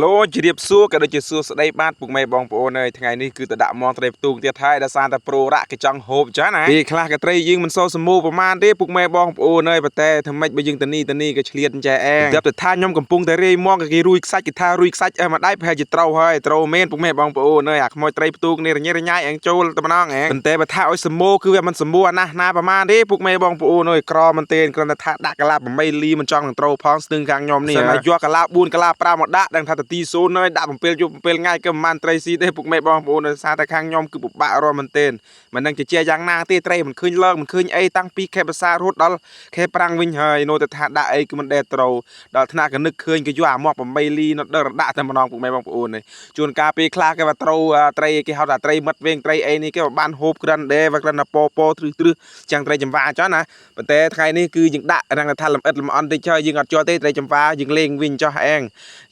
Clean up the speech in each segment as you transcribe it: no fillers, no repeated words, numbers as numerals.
លោកជរាបសួរក៏ដូចជាសួស្តីបាទពុកម៉ែបងប្អូនអើយថ្ងៃនេះគឺទៅដាក់មងត្រីផ្ទូងទៀតហើយដោយសារតែប្រូរ៉ាក់គេចង់ហូបចាណាពេលខ្លះក៏ត្រីយើងមិនសូវសមូប្រហែលទេពុកម៉ែបងប្អូនអើយប៉ុន្តែធ្វើម៉េចបើយើងតនីតនីក៏ឆ្លៀតចែអែងតែថាខ្ញុំកំពុងតែរាយមងក៏គេរួយខ្សាច់គេថារួយខ្សាច់អើមកដៃប្រហែលជាត្រូវហើយត្រូវមែនពុកម៉ែបងប្អូនអើយអាខ្មោចត្រីផ្ទូងនេះរញ៉េរញ៉ៃអែងចូលតែម្ដងអែងប៉ុន្តែបើថាឲ្យសមូគឺវាមិនសមូអាណាស់ណាប្រហែលទេពុកម៉ែបងប្អូនអើយក្រមែនទេគ្រាន់តែថាដាក់កាឡា8លីមិនចង់នឹងត្រូវផងស្ទឹងខាងខ្ញុំនេះសិនយកកាឡា4កាឡា5មកដាក់ដឹងថាតទីសូនហើយដាក់7យប់7ថ្ងៃក៏មិនបានត្រីស៊ីទេពុកម៉ែបងប្អូនដោយសារតែខាងខ្ញុំគឺពិបាករកមែនទែនមិនដឹងជាជាយ៉ាងណាទេត្រីមិនឃើញលើកមិនឃើញអីតាំងពីខេភាសារហូតដល់ខេប្រាំងវិញហើយនៅតែថាដាក់អីគឺមិនដែលត្រូវដល់ថ្នាក់ក៏នឹកឃើញគេយកអាមាក់8លីនៅដល់ដាក់តែម្ដងពុកម៉ែបងប្អូននេះជួនកាលពេលខ្លះគេថាត្រូវត្រីគេហៅថាត្រីមិត្តវែងត្រីអីនេះគេបានហូបក្រិនដែរវាក្រិនតែពោពោទ្រឹសទ្រឹសចឹងត្រីចម្វាចុះណាប៉ុន្តែថ្ងៃនេះគឺយើងដាក់រងថាលំអិតលំអន់តិចហើយយើងអត់ជាប់ទេត្រីចម្វាយើងលេងវិញចោះអែង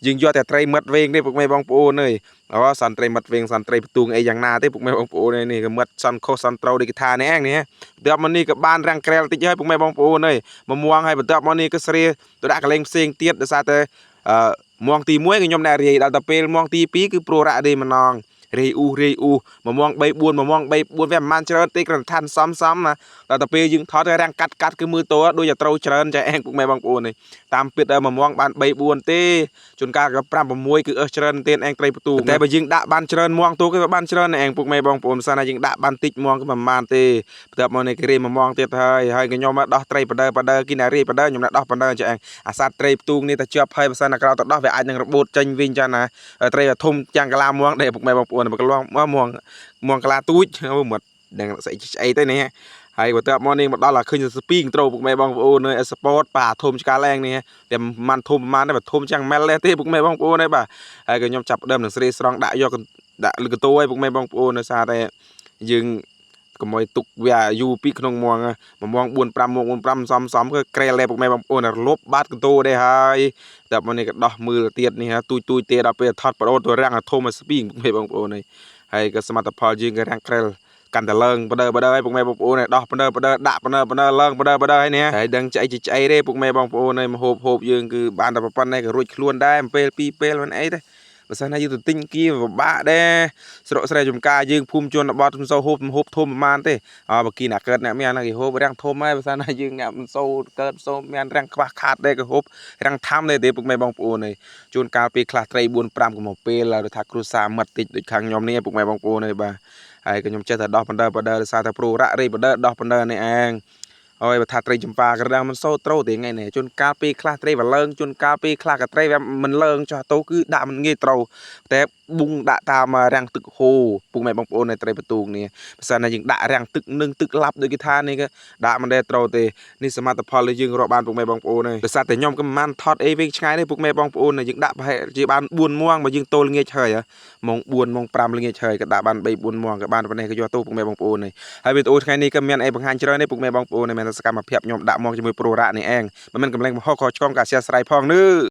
យើងយកតែត្រីមិត្តវែងទេពុកម៉ែបងប្អូនអើយអូសន្ត្រីមិត្តវែងសន្ត្រីផ្ទូងអីយ៉ាងណាទេពុកម៉ែបងប្អូនអើយនេះក៏មិត្តសន្នខុសសន្ត្រូវដូចគេថានេះឯងនេះបន្ទាប់មកនេះក៏បានរាំងក្រែលតិចហើយពុកម៉ែបងប្អូនអើយមមួងហើយបន្ទាប់មកនេះក៏ស្រាទៅដាក់កលែងផ្សេងទៀតដោយសារតែអឺមងទី1ក៏ខ្ញុំណែរាយដល់ទៅពេលមងទី2គឺប្រូរ៉ាទេម្ដងរាយអ៊ូរាយអ៊ូមួយមង3 4មួយមង3 4វាមិនបានច្រើនទេគ្រាន់តែឋានសំសំណាដល់ទៅពេលយើងថតទៅរាំងកាត់កាត់គឺមើលតដូចតែត្រូវច្រើនចាឯងពុកម៉ែបងប្អូននេះតាមពិតមួយមងបាន3 4ទេជួនកាលក៏5 6គឺអស់ច្រើនទេឯងត្រីផ្ទូងតែបើយើងដាក់បានច្រើនមងទូគឺបានច្រើនឯងពុកម៉ែបងប្អូនមិនសិនណាយើងដាក់បានតិចមងគឺមិនបានទេបន្ទាប់មកនេះគេរាយមួយមងទៀតហើយហើយក៏ខ្ញុំដោះត្រីបដើបដើគេណារាយបដើខ្ញុំណាដោះបដើចាឯងអាសត្វត្រីផ្ទូងនេះតែជាប់ហើយបើសិនណាក្រៅទៅដោះវាអាចនឹងរបូតចេញវិញចាណាត្រីធំចាំងកាឡាមងដែរពុកម៉ែបងប្អូនបើកលងមងមងកាឡាទូចអូមកដឹងស្អីស្អីទៅនេះហើយបន្ទាប់មកនេះមកដល់អាឃើញស្ពីងត្រូពុកម៉ែបងប្អូនអើយសពតបាទធំឆ្កាលែងនេះតែមិនធំប្រហែលទេបាទធំចាំងម៉ែលទេពុកម៉ែបងប្អូនអើយបាទហើយក៏ខ្ញុំចាប់ដើមនឹងស្រីស្រង់ដាក់យកដាក់លឺកតោឲ្យពុកម៉ែបងប្អូនដោយសារតែយើងកុំឲ្យទុកវាយូរពីក្នុងមងមួយមង4 5មង4 5សំសំគឺក្រែលែពុកម៉ែបងប្អូនរលប់បាត់កតោដែរហើយតែមកនេះក៏ដោះមើលទៀតនេះទូចទូចទេដល់ពេលថត់បដោតទៅរាំងធំឲ្យស្ពីងពុកម៉ែបងប្អូនហើយក៏សមត្ថផលយើងក៏រាំងក្រែលកាន់តែឡើងបដើបដើឲ្យពុកម៉ែបងប្អូនដោះបដើបដើដាក់បដើបដើឡើងបដើបដើឲ្យនេះហើយដឹងឆ្អីឆ្អីទេពុកម៉ែបងប្អូនហើយមកហូបហូបយើងគឺបានតែប៉ុណ្ណេះក៏រួចខ្លួនដែរពេលពីរពេលមិនអីទេបើសិនណាយើងទៅទិញគៀពិបាកដែរស្រុកស្រែចំការយើងភូមិជនបទមិនសូវហូបហូបធំប្រហែលទេអើបើគីអ្នកកើតអ្នកមានគេហូបរាំងធំហើយបើសិនណាយើងអ្នកមិនសូវកើតសូវមានរាំងខ្វះខាតដែរគេហូបរាំងធំដែរទេពុកម៉ែបងប្អូនហើយជួនកាលពេលខ្លះត្រី4 5ក៏មកពេលឬថាគ្រួសារមិត្តតិចដូចខាងខ្ញុំនេះពុកម៉ែបងប្អូនហើយបាទហើយក៏ខ្ញុំចេះតែដោះបណ្ដើបណ្ដើដោយសារតែប្រូរ៉ាក់រីបណ្ដើដោះបណ្ដើនេះឯងហើយបើថាត្រីចម្ប៉ាក្រដាងមិនសូវត្រូវទេថ្ងៃនេះជួនកាលពេលខ្លះត្រីវាលើងជួនកាលពេលខ្លះក៏ត្រីវាមិនលើងចោះទៅគឺដាក់មិនងាយត្រូវតែប៊ុងដាក់តាមរាំងទឹកហូរពុកម៉ែបងប្អូននៅត្រីបន្ទូងនេះបើសិនណាយើងដាក់រាំងទឹកនឹងទឹកឡាប់ដូចគេថានេះក៏ដាក់មិនដែលត្រូវទេនេះសមិទ្ធផលដែលយើងរកបានពុកម៉ែបងប្អូនហើយដោយសារតែខ្ញុំក៏មិនបានថតអីវិញឆ្ងាយទេពុកម៉ែបងប្អូនយើងដាក់ប្រហែលជាបាន4ម៉ោងបើយើងទល់ងាយហើយម៉ោង4ម៉ោង5ល្ងាចហើយក៏ដាក់បាន3 4ម៉ោងក៏បានប៉ុណ្ណេះក៏យកទៅពុកម៉ែបងប្អូនហើយហើយវីដេអូថ្ងៃនេះក៏មានអីបង្ហាញច្រើនទេពុកម៉ែបងប្អូនមានសកម្មភាពខ្ញុំដាក់មកជាមួយប្រូរ៉ានេះឯងមិនមែនកំឡែងបង្ហោះខុសឆ្គងការអធ្យាស្រ័យផងនឺ។